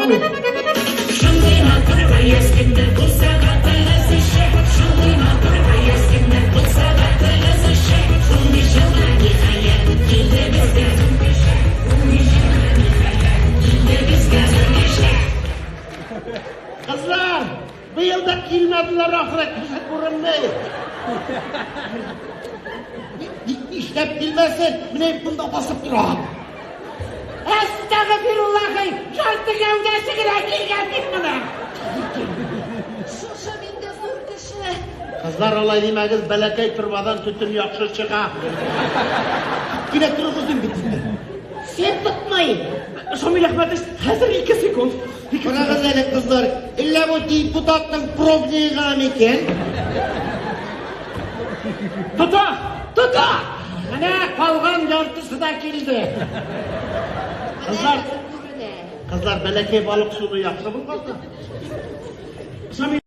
Шундый матур аяз көндә булса ватыгыз эше, Шундый матур аяз көндә булса ватыгыз эше, Унбиш елга ниһаять килде безгә зур кеше, 15 елга ниһаять килде безгә зур кеше. Кызлар, быел да килмәделәр ахры, кеше күренми. Нишләп килмәсен? Менә монда басып тора. Әстәгъфируллаһи, ярты гәүдәсе генә килгән бит моның. Шушы инде зур кеше. Кызлар, алай димәгез, бәләкәй торбадан төтен яхшы чыга. Кинәт торыгыз инде инде. Син тотмый. Шамил Әхмәтович, хәзер 2 секунд. Карагыз әле, кызлар, әллә бу депутатның пробнигы микән? Тота! Тота! Менә калган яртысы да килде. Кызлар, Күренә. кызлар, бәләкәй балык суны яхшы булган да. Шамил